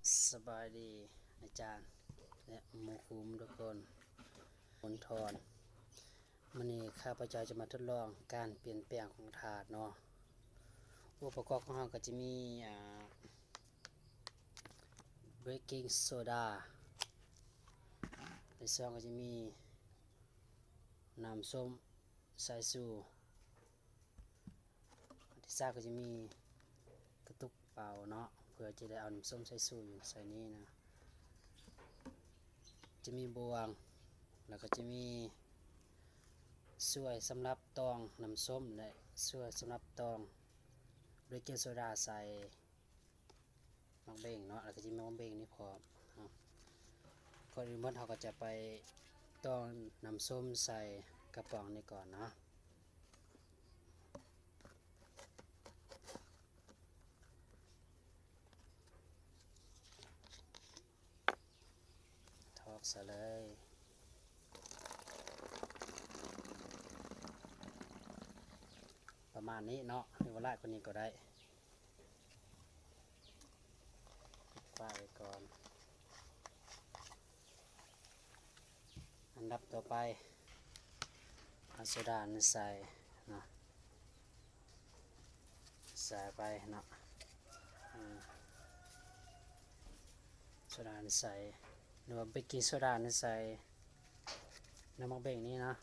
ສະບາຍດີອາຈານ ແລະ ໝູ່ຄູ່ທຸກຄົນ. ມົນທອນ. ມື້ນີ້ຂ້າພະເຈົ້າຈະມາທົດລອງການປ່ຽນແປງຂອງທາດເນາະ. ອົງປະກອບຂອງເຮົາກໍຈະມີ ອ່າ ເບກກິງໂຊດາ, ໃນຊອງກໍຈະມີນ້ຳສົ້ມສາຍຊູ, ອັນທີສາມກໍຈະມີກະຕຸກເປົ່າເນາະ ເພື່ອຈະໄດ້ເອົານ້ຳສົ້ມສາຍຊູຢູ່ໃສ່ນີ້ນະ, ຈະມີບ່ວງ ແລ້ວກໍຈະມີ ສ່ວຍສຳລັບຕອງນ້ຳສົ້ມ ແລະ ສ່ວຍສຳລັບຕອງເບກກິງໂຊດາໃສ່ໝາກເບັງເນາະ ແລ້ວກໍຈະມີໝາກເບັງນີ້ພ້ອມເນາະ. ກ່ອນອື່ນໝົດເຮົາກໍຈະໄປຕອງນ້ຳສົ້ມໃສ່ກະປ໋ອງນີ້ກ່ອນເນາະ. ຖອກໃສ່ເລີຍ ປະມານນີ້ເນາະ ຫຼືວ່າຫຼາຍກວ່ານີ້ກໍໄດ້. ປິດຝາໄວ້ກ່ອນ. ອັນດັບຕໍ່ໄປ ເອົາໂຊດານີ້ໃສ່ເນາະ ໃສ່ໄປເນາະ ອືມ ໂຊດານີ້ໃສ່ ຫຼືວ່າເບກກິງໂຊດານີ້ໃສ່ໃນໝາກເບັງນີ້ເນາະ.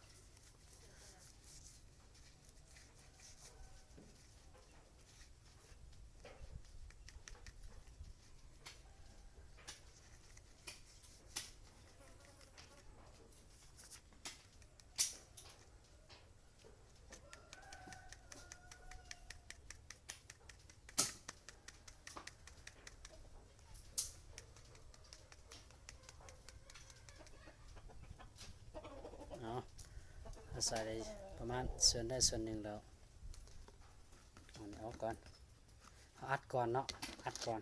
ເອົາ ໃສ່ໄດ້ປະມານສ່ວນໃດສ່ວນໜຶ່ງແລ້ວ ເອົານີ້ອອກກ່ອນ. ເຮົາອັດກ່ອນເນາະ ອັດກ່ອນ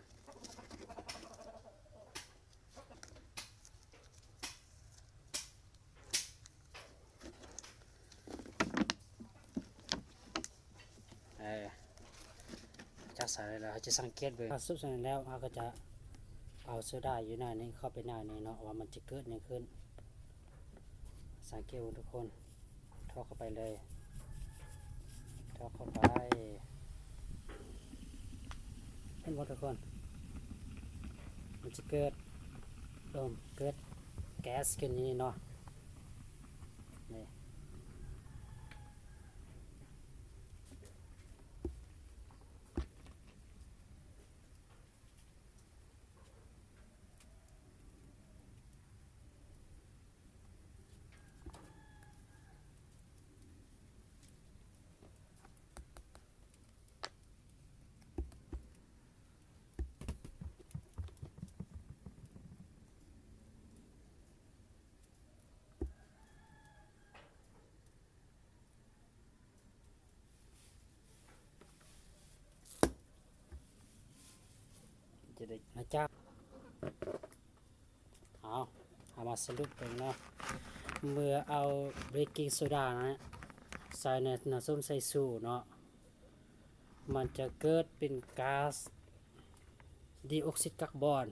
ເອີ ຈັກໃສ່ແລ້ວ ເຮົາຈະສັງເກດເບິ່ງ ເຮົາສຸບໃສ່ນັ້ນແລ້ວ ເຮົາກໍຈະເອົາໂຊດາຢູ່ໃນນີ້ເຂົ້າໄປໃນນີ້ເນາະ ວ່າມັນຈະເກີດຫຍັງຂຶ້ນ. ສັງເກດເບິ່ງທຸກຄົນ ຖອກເຂົ້າໄປເລີຍ ຖອກເຂົ້າໄປ ເຫັນບໍ່ທຸກຄົນ? ມັນຈະເກີດດົມ ເກີດແກັສຂຶ້ນນີ້ເນາະ ນີ້. ຈະໄດ້ ນະຈ໊ະ ເອົາ ເຮົາມາສະຫຼຸບເບິ່ງເນາະ ເມື່ອເອົາເບກກິງໂຊດານະ ໃສ່ໃນນ້ຳສົ້ມສາຍຊູເນາະ ມັນຈະເກີດເປັນກາສດີອອກຊິດກາບອນ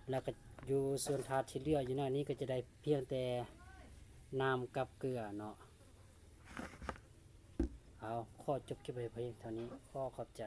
ແລ້ວກໍຢູ່ສ່ວນທາດທີ່ເຫຼືອຢູ່ໃນນີ້ກໍຈະໄດ້ພຽງແຕ່ນ້ຳກັບເກືອເນາະ. ເອົາ ຂໍຈົບຄລິບໄວ້ພຽງເທົ່ານີ້ ຂໍຂອບໃຈ.